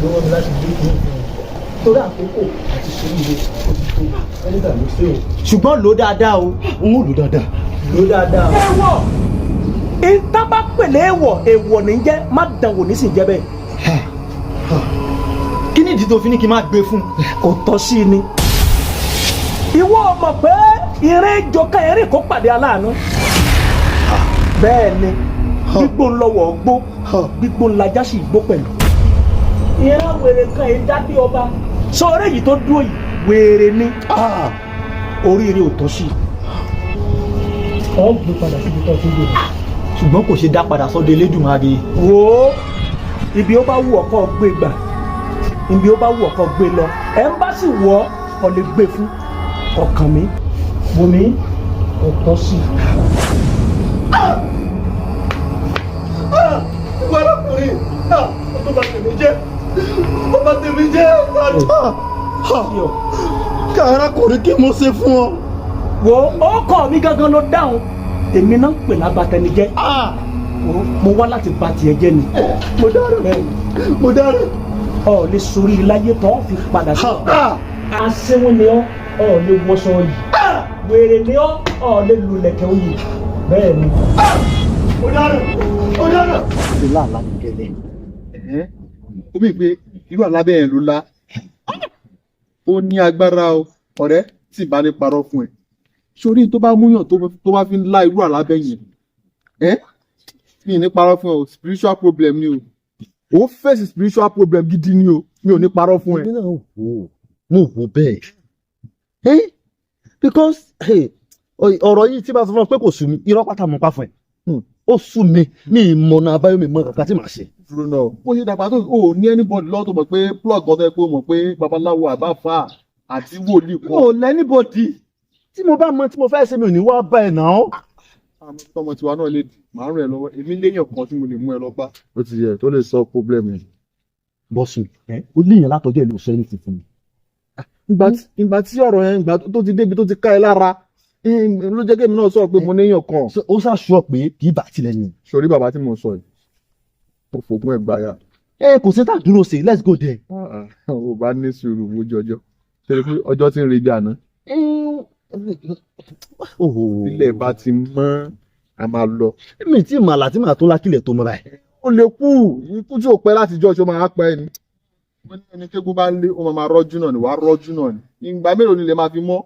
ló rán mi láti gbé kí n fún ọ torí àkókò àti ṣoríire ó ti tó. Ẹlẹ́dàá ló ṣe o. Ṣùgbọ́n lò dáadáa o. N ó lò dáadáa. Lò dáadáa. Èèwọ̀ ìtàbá pèlè èèwọ̀, èèwọ̀ ní jẹ́ má dánwò ní sì jẹ́ bẹ́ẹ̀. Kí ni ìdí tó fi ní kí n má gbé fún? Kò tọ́ sí i ni. Ìwọ mọ̀ pé ìrìn ìjọka ẹ̀rìn kò pàdé aláàánú. Bẹ́ẹ̀ ni, gbígbó ńlọ́wọ́ gbó, gbígbó ńlajá sì gbó pẹ̀lú. Ìran wèrè kan yìí dádé ọba. Sọ̀rọ̀ èyí tó dúró yìí, wèrè ni, oríire ò tọ́ sí i. Ọ gbé padà síbi tó ti gbé. Ṣùgbọ́n kò ṣe dá padà sọ́dọ̀ Elédùmarè. Wò ó, ibi ó bá wù ọ́ kó gbé gbà, ibi ó bá wù ọ́ kó gbé lọ, ẹ̀ ń bá sì wọ̀ ọ́ lè gbé fún ọkàn mi. Wò mí, kò tọ́ sí i. Ìwọ arákùnrin, ó tó bá tèmi jẹ́, ó bá tèmi jẹ́. Ká arákùnrin, kí mo ṣe fún ọ? Wo, ọkọ mi gangan ló dáhùn. Èmi náà ń pè lágbàtẹnijẹ́. Mo wá láti bà tiẹ̀ jẹ́ ni. Mo dára, mo dára. Ọ lè sórí láyé tó fi padà sí ọ̀pẹ. Aṣẹ́wó ni ọ́, ọ lè wọṣọ yìí. Wèrè ni ọ́, ọ lè lulẹ̀kẹ̀ oyè. Bẹ́ẹ̀ ni. Mo dára, mo dára. Ṣe láàlá ní gẹ́lẹ́. Ó mì pé irú àlábẹ́ yẹn ló lá. Ó ní agbára o, ọ̀rẹ́, tí ì bá ní parọ́ fún ẹ. Sórí tó bá múyàn tó bá fi ń lá irú àlábẹ́ yẹn, ẹ́ mi ì ní parọ́ fún ẹ o, spiritual problem ni o. Ó fèsì spiritual problem gidi ni o, mi ò ní parọ́ fún ẹ. Èmi náà wò ó, mo wò bẹ́ẹ̀, because ọ̀rọ̀ yìí, tí bá sọ fún ọ pé kò sú mi, irọ́ pátá mo pa fún ẹ. Ó sú mi, mi ì mọ̀nà àbáyọ, mi mọ kankan tí màá ṣe. Dúró náà, bó ṣe dàgbà tó, o ní anybody lọ́wọ́ tó mọ̀ pé plug kan tó yẹ pé o mọ̀ pé babaláwo, àbáfà àti wòlíì kan? Mo lẹ́ anybody. Tí mo bá mọ tí mo fẹ́ ṣe, mi ò ní wá bá ẹ̀ náà. Àmọ́ tọmọ tiwa náà lè dì, màá ràn ẹ́ lọ́wọ́. Èmi léèyàn kan tí mo lè mú ẹ lọ bá. Ó ti yẹ tó lè solve problem yẹn. Bọ́sùn, ó léèyàn látọjọ́ ìlú sọ ẹni fún mi. Ìgbà tí ọ̀rọ̀ yẹn, ìgbà tó ti débi tó ti ká ẹ lára ló jẹ́ kémi náà sọ pé mo néèyàn kan. Ó ṣàṣọ pé kì í bà tilẹ̀ yẹn. Sórí bàbá tí mo sọ yìí, ó fògùn ẹ̀ gbáyà. Ẹ kò sí tá a dúró sí, let's go there. Ó bá ní sùúrù wojú ọjọ́, ṣe pé ọjọ́ tí ń re bí àná. Ilẹ̀ bá ti mọ́, a máa lọ. Mi tí màlà tí màá tó lákìlẹ̀ tó mọ́ báyìí. Ó lè kú ikú tí ò pẹ́ láti jọ́, ṣó máa pẹ́ ni. Wọ́n ní ẹni tẹ́gùn bá ń lé, ó máa rọ́jú náà ni, wàá rọ́jú náà ni. Ìgbà mélòó ni ilẹ̀ máa fi mọ́?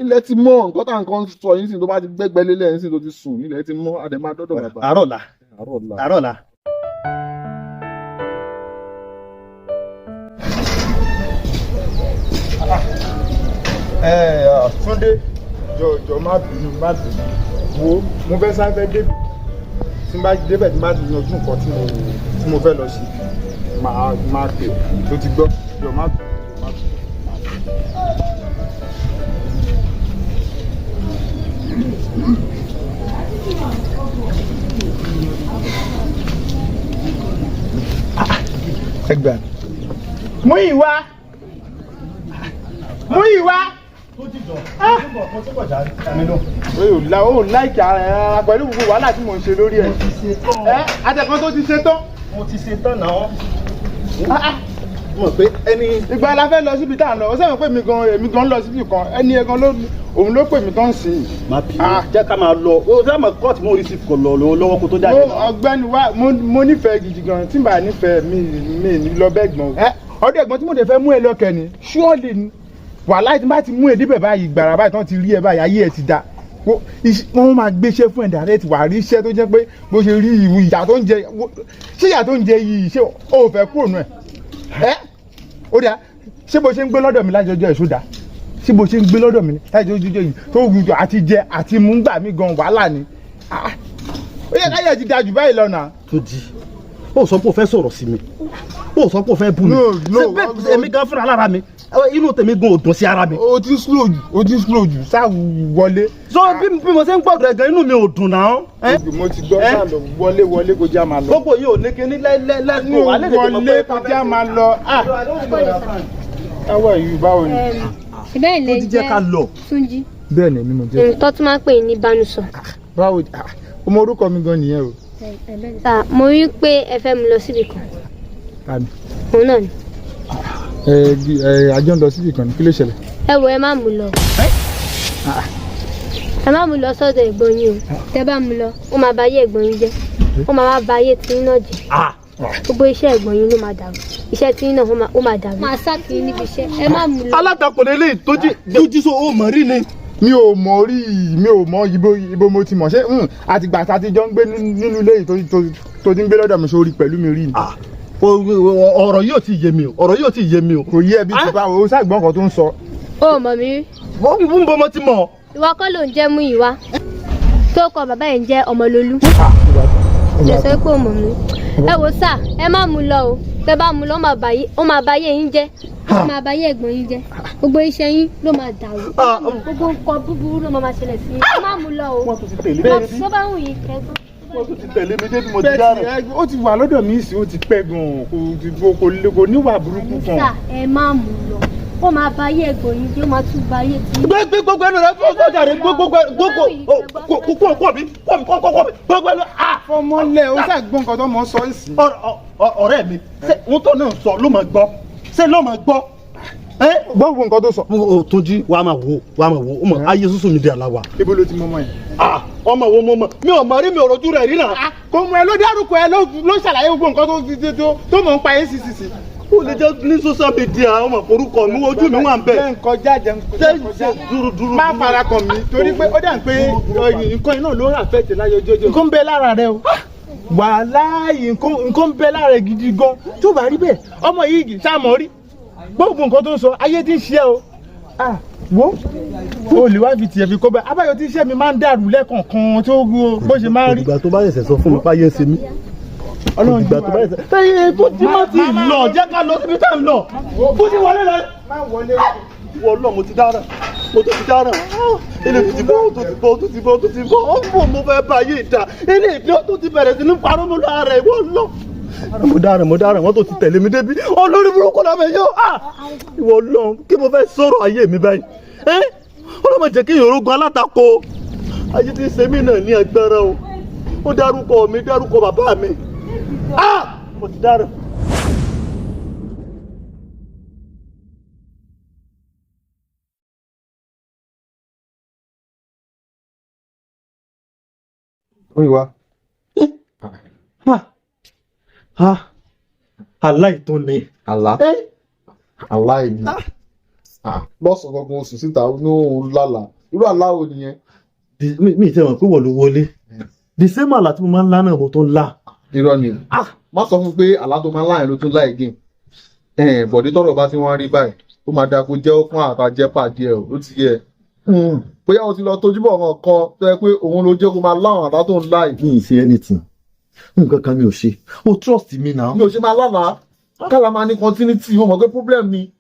Ilẹ̀ ti mọ́. Nǹkan tá nǹkan sọ yín sìn, tó bá ti gbẹ́gbẹ́ lélẹ̀ yín sìn, tó ti sùn, ilẹ̀ ti mọ́, àdè máa dọ́dọ̀ bàbá. Àárọ̀ la. Àárọ̀ la. Àárọ̀ la. Ẹ Túndé, jọjọ, má bínú, má bínú. Wo, mo fẹ́ sáré débi. Tí n bá débẹ̀, tí n bá ti yanjú nǹkan tí mo fẹ́ lọ ṣe, màá máa pè tó ti gbọ́. Jọ, má bínú, má bínú. Ẹ gbà mú ìwá, mú ìwá. O la o láìkí ara ẹ rárá pẹ̀lú gbogbo wàhálà tí mò ń ṣe lórí ẹ̀. Ẹ àtẹ̀kan tó ti ṣe tán. Mo ti ṣe tán náà. Mo pé ẹni. Ìgbà la fẹ́ lọ síbi tá à ń lọ, ó sẹ́wọ̀n pé mi gan, èmi gan lọ síbi kan, ẹni ẹ gan ló, òun ló pè mí tán sí i. Má bínú, jẹ́ ká máa lọ. O ṣe àmọ́ kóòtù mo receive kò lọ lọ́wọ́ kó tó jáde. Mo ọ̀gbẹ́ni wa, mo nífẹ̀ẹ́ gidi gan. Tí n bá nífẹ̀ẹ́ mi, mi ní lọ bẹ́ẹ̀ gbọ̀n. Ẹ ọdún ẹ̀gbọ́n tí mo dẹ̀ fẹ́ mú ẹ lọ́kẹ́ ni ṣúọ́lì ni wàhálà. Tí n bá ti mú ẹ débẹ̀ báyìí, gbàrà báyìí tán ti rí ẹ báyìí, ayé ẹ ti da. Wọ́n máa gbéṣẹ́ fún ẹ direct, wà á rí iṣẹ́ tó jẹ́ pé bó ṣe rí ìwù ìyà tó ń jẹ, ṣé ìyà tó ń jẹ yìí, ṣé o ò fẹ́ kúrò nù ẹ̀? Ẹ́ ó dáa, ṣé bó ṣe ń gbé lọ́dọ̀ mi láti ọjọ́ ìṣó dáa? Ṣé bó ṣe ń gbé lọ́dọ̀ mi láti ọjọ́ yìí tó wù jọ àti jẹ àti mú gbà mí gan wàhálà ni? Ó yẹ káyọ̀ ti da jù báyìí lọ nà. Tó di ó sọ pé o fẹ́ sọ̀rọ̀ sí mi, ó sọ pé o fẹ́ bú mi. No, no. Ṣé bẹ́ẹ̀ èmi gan fúnra lára mi, inú tèmi gan ò dùn sí ara mi. O ti slow jù, o ti slow jù, sá wọlé. So bí mo ṣe ń gbọ́dọ̀ ẹ̀ gan, inú mi ò dùn náà. Mo ti gbọ́, sá lọ, wọlé, wọlé, kó já máa lọ. Gbogbo yìí ò ní kíní lẹ́lẹ́lẹ́. Wọlé, kó já máa lọ. How are you? Báwo ni? Bẹ́ẹ̀ lè Ó ti jẹ́ ká lọ. Túnjí. Bẹ́ẹ̀ ni, mo jẹ́. Tó tún máa ń pè ní Bánusọ. Báwo, ọmọ orúkọ mi gan nìyẹn o. Sà, mo rí pé ẹ fẹ́ mi lọ síbi kan. Tani? Òun náà ni. Ẹ ẹ, àjọ ń lọ síbì kan ní, kí ló ṣẹlẹ̀? Ẹ wo, ẹ má mú lọ. Ẹ má mú lọ sọ́dọ̀ ẹ̀gbọ́n yín o. Tẹ́ bá mú lọ, ó máa bà ayé ẹ̀gbọ́n yín jẹ́. Ó máa wá bà ayé tiyín náà jẹ́. Gbogbo iṣẹ́ ẹ̀gbọ́n yín ló máa dàrú. Iṣẹ́ tiyín náà ó máa dàrú. Máa sá kiri níbi iṣẹ́. Ẹ má mú lọ. Alátakò lélẹ́yìí tó jí tó jí so ó mọ̀ rí ni. Mi ò mọ̀ rí, mi ò mọ̀ ibo mo ti mọ̀ ṣé àtìgbà tá a ti jọ ń gbé nínú ilé yìí tó ti ń gbé lọ́dọ̀ mi sórí pẹ̀lú mi rí ni. Ọ̀rọ̀ yóò ti yé mi o, ọ̀rọ̀ yóò ti yé mi o. Kò yé ẹbí ti báwo, o ṣàgbọ́n kan tó ń sọ. Ó mọ̀ mí rí. Ń bọ́ mo ti mọ̀. Ìwọ kọ́ ló ń jẹ́ Múyìwá tó kọ bàbá yẹn ń jẹ́ Ọmọlólú. Lè sọ pé ó mọ̀ mí. Ẹ wo sà, ẹ má mú lọ o. Tẹ́ bá mú lọ, ó máa bà ayé yín jẹ́. Ó máa bà ayé ẹ̀gbọ́n yín jẹ́. Gbogbo iṣẹ́ yín ló máa dàrú. Gbogbo nǹkan búburú ló máa ṣẹlẹ̀ sí yín. Ẹ má mú lọ o. Wọ́n tún ti tẹ̀lé mi débi. Tó bá wù yín kẹ́gbọ́n. Wọ́n tún ti tẹ̀lé mi débi, mo ti dára. Bẹ́ẹ̀ ó ti wà lọ́dọ̀ mi sí, ó ti pẹ́ gan-an, kò níwà burúkú kan. Sà, ẹ má mú lọ. Ó máa bà ayé ẹ̀gbọ́n yín jẹ́, ó máa tún bà ayé tí. Gbé gbogbo ẹnu rẹ fún ọjà rẹ, gbogbo gbogbo kó kó kó mi kó mi kó kó mi gbogbo ẹnu. Fọmọlẹ, o ṣàgbọ́n nǹkan tó mọ̀ sọ ń sìn. Ọ̀rẹ́ mi, ṣé ohun tó náà sọ ló máa gbọ́? Ṣé ló máa gbọ́? Gbọ́ nǹkan tó sọ. Túnjí, wàá máa wò, wàá máa wò ó mọ ayé sísùn mi di àlá wa. Ibo ló ti mọ ọmọ yẹn? Ọmọ wo mo mọ? Mi ò mọ rí, mi ò rojú rẹ̀ rí náà. Kò mọ ẹ ló dárúkọ ẹ ló ṣàlàyé gbogbo nǹkan tó mọ̀ ń pa ACCC. Ó lè jẹ́ ní social media, ọmọ orúkọ mi, ojú mi wà ń bẹ̀. Jẹ́ nkọjá, jẹ́ nkọjá. Dúró dúró. Má fara kàn mí torí pé ó dà ń pé nǹkan iná ló ń àfẹ́tẹ̀ láyé ojoojúmọ́. Nǹkan ń bẹ lára rẹ o. Wàláhì, nǹkan ń bẹ lára rẹ gidi gan. Tó bá rí bẹ́ẹ̀, ọmọ yìí ṣàmọ́ rí. Gbogbo nǹkan tó ń sọ, ayé ti ń ṣe o. Wo, o lè wá fi tiẹ̀ fi kó bẹ́ẹ̀. Abáyọ tí iṣẹ́ mi máa ń dàrú lẹ́kọ̀ọ̀kan tó bó ṣe máa ń rí. Ìgbà tó bá ṣẹ̀ṣẹ̀ sọ fún mi páyé ń ṣe mí. Ọlọ́run ìgbà tó bá ṣẹ̀ṣẹ̀. Ṣé tó ti má ti lọ jẹ́ ká lọ síbi tá à ń lọ? Bó ti wọlé lọ. Má wọlé. Ìwọ lọ, mo ti dára. Mo tó ti dára. Ilé tó ti bọ́, tó ti bọ́, tó ti bọ́, tó ti bọ́. Ó bò mo fẹ́ bá yé ìdá. Ilé ìdí tó ti bẹ̀rẹ̀ sí ní parọ́ mọ́ lára rẹ̀, ìwọ lọ. Mo dára, mo dára, wọ́n tó ti tẹ̀lé mi débi. Olórí burúkú làwọn èèyàn. Ìwọ lọ, kí mo fẹ́ sọ̀rọ̀ ayé mi báyìí. Ọlọ́mọ jẹ́ kí ìyòrógun alátakò. Ayé ti ṣe mí náà ní agbára o. Ó dárúkọ mi, dárúkọ bàbá mi. Mo ti dára. Múyìwá. Aláìtún ni. Àlá. Àlá èmi. Lọ́sàn-án gangan oṣù síta ní òun lálàá. Irú àlá wo nìyẹn? Mi ì tẹ́wọ̀n pé wọ́n ló wọlé. The same àlá tí mo máa ń lá náà mo tó ń lá. Irọ́ ni. Má sọ fún pé àlá tó máa ń lá yẹn ló tún lá again. Bọ̀dé, tọ́rọ̀ bá ti wọ́n rí báyìí, ó máa dáa kó jẹ́wọ́ fún àtàjẹ́ pàdé ẹ̀, ó ti yẹ. Bóyá o ti lọ tójúbọ̀ ọ̀ràn kan tó yẹ pé òun ló jẹ́ kó máa láwọn àlá tó ń lá yìí. Mi ì ṣe anything. Nǹkan kan mi ò ṣe. O trust me now. Mi ò ṣe máa lálàá. Kálá máa ní continuity, o mọ̀ pé problem ni.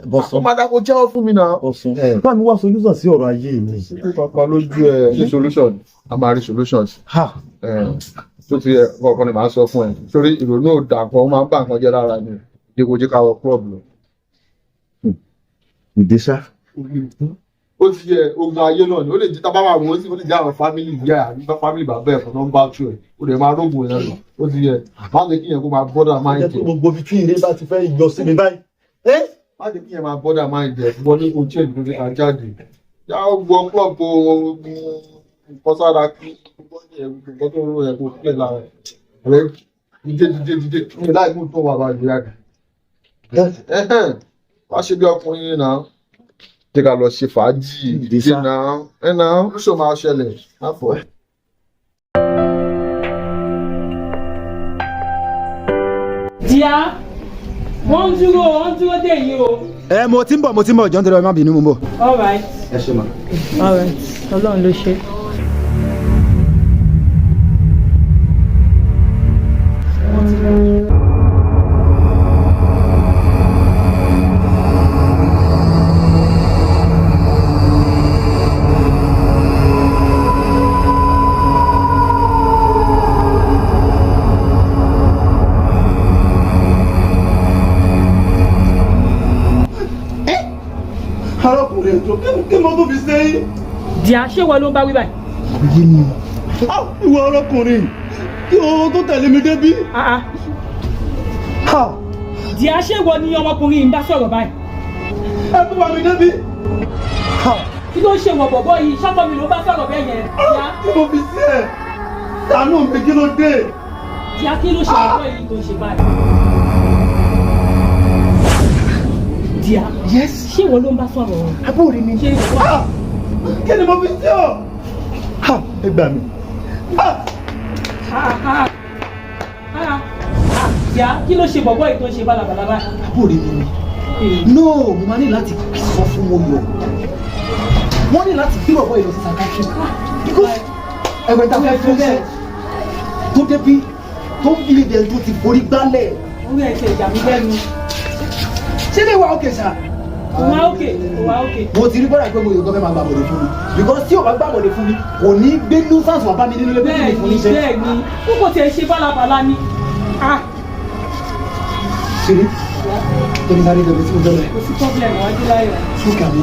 Bọ̀sán. Ó máa dáa kó jẹ́wọ́ fún mi náà. Bọ̀sán. Bá mi wá solution sí ọ̀rọ̀ ayé mi. Kankan lójú ẹ ní solution, a máa rí solution. Tó ti yẹ kọ̀ọ̀kan ni màá sọ fún ẹ. Sórí ìrònú ò dà kan, ó máa ń bá nǹkan jẹ́ lára ni. Dípò jẹ́ ká wọ club lọ. Ìdíṣà. Ó ti yẹ, ogun ayé náà ni ó lè jẹ́ tábà wà wọ́n sí, ó lè jẹ́ àwọn family ìyá ẹ̀ àbí family bàbá ẹ̀ fún nọ́mbà two ẹ̀, ó lè máa rógun yẹn lọ. Ó ti yẹ, má lè kí yẹn kó máa bọ́dà máa ń jẹ. Gbogbo ibi tí ilé bá ti fẹ́ yọ sí mi báyìí. Má lè kí yẹn máa bọ́dà máa ń jẹ, wọ́n ní kó change lórí ajáde. Yá wọ club kó nǹkan sára kí nǹkan tó rọ yẹn kó sílẹ̀ lára ẹ̀. Ọ̀rẹ́, dídé dídé dídé ní láì mú tó wà báyìí rẹ̀. Wá ṣe bí ọkùnrin yìí náà, jẹ́ ká lọ ṣe fàájì dídé náà, ẹ̀ náà lóṣù máa ṣẹlẹ̀ má fọ́ ẹ̀. Díà, wọ́n ń dúró dè yín o. Ẹ, mo ti ń bọ̀, mo ti ń bọ̀, jọ́ ń tẹ́lẹ̀, má bínú, mo ń bọ̀. All right. Ẹ ṣe mà. All right, Ọlọ́run ló ṣe. Arákùnrin, ẹjọ, kí mo tó fi ṣe yín. Díà, ṣé wọ́n ló ń bá wí báyìí? Ìwọ arákùnrin, kí o tó tẹ̀lé mi débí. Díà, ṣé ìwọ ni ọmọkùnrin yìí ń bá sọ̀rọ̀ báyìí? Ẹ fún wa mi débi. Kí ló ń ṣe wọ̀ bọ̀bọ̀ yìí? Ṣọ́kọ mi ló bá sọ̀rọ̀ bẹ́ẹ̀ yẹn. Díà. Kí mo fi sí ẹ? Ṣàánú mi, kí ló dé? Díà, kí ló ṣe bọ̀bọ̀ yìí tó ń ṣe báyìí? Díà. Yes. Ṣé ìwọ ló ń bá sọ̀rọ̀? Àbúrò mi. Ṣé ìwọ? Kí ni mo fi sí ọ? Ẹ gbà mí. Díà, kí ló ṣe bọ̀bọ̀ yìí tó ń ṣe bálabàlà báyìí? Àbúrò mi ni. No, mo máa ní láti sọ fún wọn yọ. Wọ́n ní láti gbé bọ̀bọ̀ yìí lọ sí psychiatric. Because ẹ̀wẹ̀ tá a fẹ́ fún iṣẹ́ tó débi tó ń bí ilé tó ti forí gbálẹ̀. Orí ẹ̀ ṣe ìjà mi lẹ́nu. Ṣé lè wá òkè sá? Kò wá òkè, kò wá òkè. Mo ti rí bọ́dà pé mo yóò gbọ́ fẹ́ máa gbàbọ̀dé fún mi. Because tí ò bá gbàbọ̀dé fún mi, kò ní gbé nuisance wá bá mi nínú ilé pé kí ni fún Bẹ́ẹ̀ni, níṣẹ́. bẹ́ẹ̀ni, ó kò tiẹ̀ ṣe bálabàla ni. Ṣeré, tóbi sáré lọ bí tí mo fẹ́ lọ. Kò sí problem, wájú láyọ̀. Ṣúkà mi.